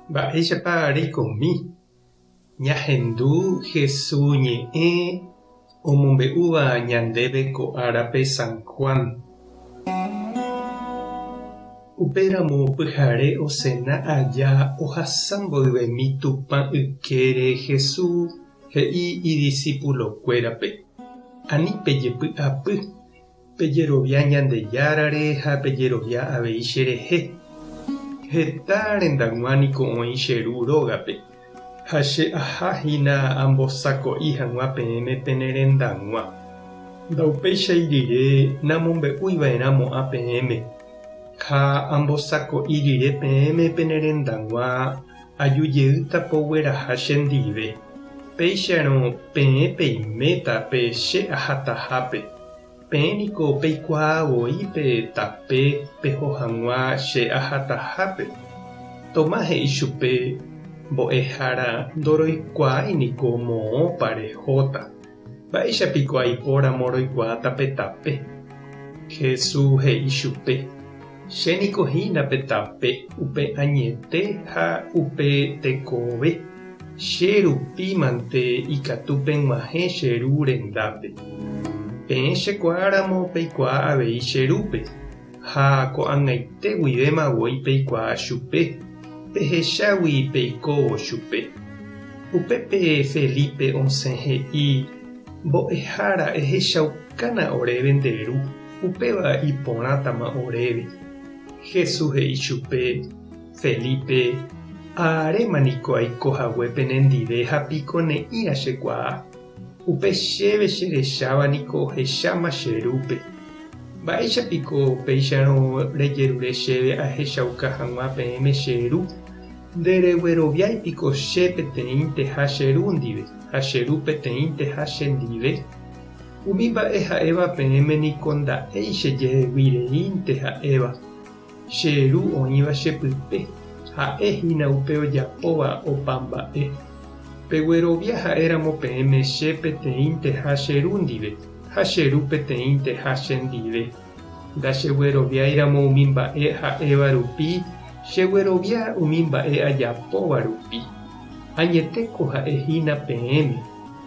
Mba'éichapa reikomi ñahendu Hesu ñe'ẽ omombe'úva ñandéve ko árape San Juan? Upéramo pyhare osena aja ohasa mboyvemi Tupã ykére Hesu he'i idisipulokuérape, Ani pejepy'apy, Pejerovia Ñandejárare ha pejerovia avei cherehe. Heta rendag̃ua niko oĩ che Ru rógape, ha che aha hína ambosako'i hag̃ua peẽme pene rendag̃ua. Ndaupéichai rire namombe'úi va'erã mo'ã peẽme, ha ambosako'i rire peẽme pene rendag̃ua aju jeýta pogueraha chendive. Péicharõ peẽ peiméta pe che ahatahápe. Peẽ niko peikuaa voi pe tape peho hag̃ua che ahatahápe. Tomás he'i chupe, Mbo'ehára ndoroikuaái niko moõpa rehóta. Mba'éicha piko aipóramo roikuaáta pe tape? Jesús he'i chupe, Che niko hína pe tape, upe añete ha upe tekove. Che rupi mante ikatu peg̃uahẽ che Ru rendápe. Peẽ chekuaáramo peikuaa avei che Rúpe, ha ko'ag̃aite guivéma voi peikuaa chupe, pehechágui peikóvo chupe. Upépe Felipe osẽ he'i, Mbo'ehára ehechaukána oréve nde Ru, upéva iporãtama oréve. Jesús he'i chupe, Felipe, aréma niko aiko hague penendive ha piko ne'ĩra chekuaa. Upe chéve cherecháva niko ohecháma che Rúpe. Mba'éicha piko péicharõ rejerure chéve ahechauka hag̃ua peẽme che Ru? Nderegueroviái piko che peteĩnteha che Ru ndive ha che Ru peteĩnteha che ndive? Umi mba'e ha'éva peẽme niko nda'éi chejehegui reínte ha'éva. Che Ru oĩva che pype, ha'e hína upe ojapóva opa mba'e. Peguerovia ha'éramo peẽme che peteĩnteha che Ru ndive, ha che Ru peteĩnteha che ndive. Ndachegueroviáiramo umi mba'e ha'éva rupi, cheguerovia umi mba'e ajapóva rupi. Añetéko ha'e hína peẽme,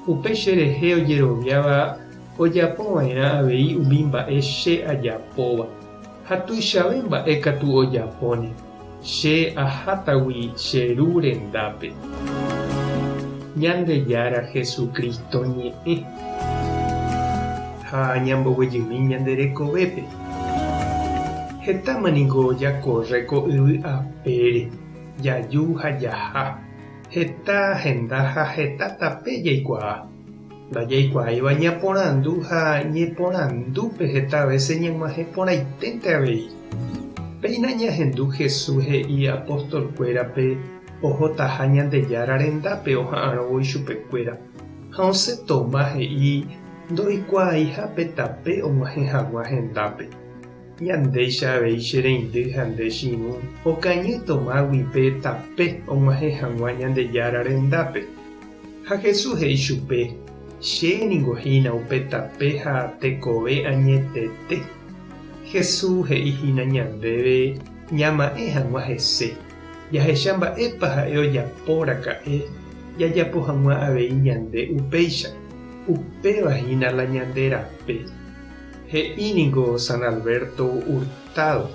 upe che rehe ojeroviáva ojapova'erã avei umi mba'e che ajapóva. Ha tuichave mba'e katu ojapóne, che ahátagui che Ru rendápe. Ñandejára Jesucristo ñe'ẽ. Ha ñamboguejymi ñande rekovépe. Hetáma niko jakorre ko yvy apére, jaju ha jaha, heta henda ha heta tape jaikuaa. Ndajaikuaáiva ñaporandu ha ñeporandúpe heta vése ñag̃uahẽ porãiténte avei. Péina ñahendu Jesús he'i apostolkuérape ohotaha Ñandejára rendápe oha'arõvo ichupekuéra, ha osẽ Tomás he'i ndoikuaaiha pe tape og̃uahẽ hag̃ua hendápe. Ñandéicha avei che reindy ha nde che irũ okañy Tomágui pe tape og̃uahẽ hag̃ua Ñandejára rendápe. Ha Jesús he'i chupe, Che ningo hína upe tape ha tekove añetete. Jesús he'i hína ñandéve ñama'ẽ hag̃ua hese, jahecha mba'épa ha'e ojapo raka'e jajapo hag̃ua avei ñande upéicha. Upéva hína la ñande rape. He'i ningo San Alberto Hurtado,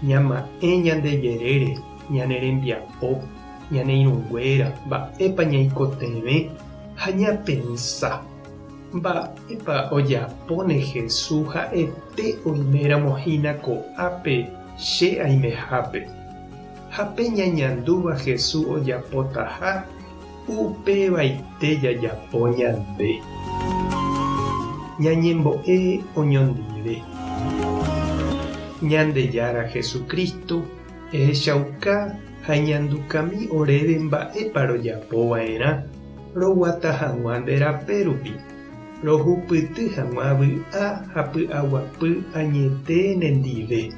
Ñama'ẽ ñande jerére, ñane rembiapo, ñane irũnguéra, mba'épa ñaikotevẽ ha ñapensa, mba'épa ojapóne Jesús ha'ete oiméramo hína ko'ápe che aimehápe. Ha pe ñañandúva Jesús ojapotaha, upevaite jajapo ñande. Ñañembo'e oñondive. Ñandejára Jesucristo ehechauka ha eñandukami oréve mba'épa rojapo va'erã roguata hag̃ua nde rape rupi, rohupyty hag̃ua vy'a ha py'aguapy añete nendive.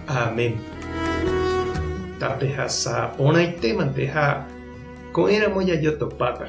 Amén. Tapehasa porãitémante ha ko'ẽramo jajotopáta.